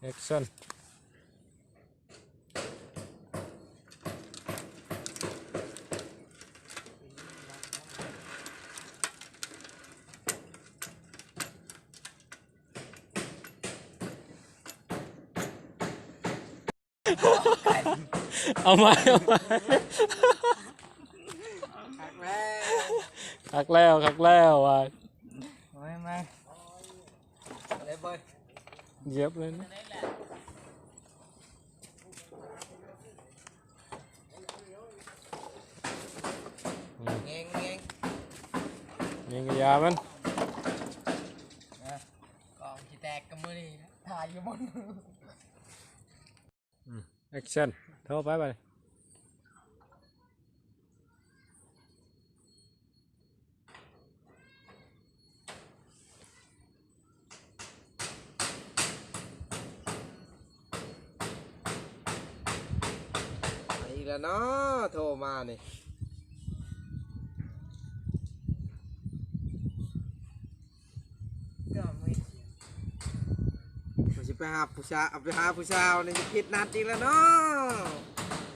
ແອັກຊັນ. ເອົາໃໝ່ ເອົາໃໝ່. ຄັກແລ້ວ ຄັກແລ້ວ ຄັກແລ້ວວ່າ. ເອົາໃໝ່ ເອົາເລີຍເບີດ. ຢຽບເລີຍນະ. ແງງ ແງງ ແງງກະຢາມັນ. ກອງຊິແຕກກັບມື້ນີ້ ຖ່າຍຢູ່ບົນ. ອືມ ແອັກຊັນ ໂທໄປບາດນີ້. ໄປອີກແລ້ວເນາະ ໂທມານີ້. ວ່າຊິໄປຫາຜູ້ສາວ ເອົາໄປຫາຜູ້ສາວນີ້ ຜິດນັດອີກແລ້ວເນາະ.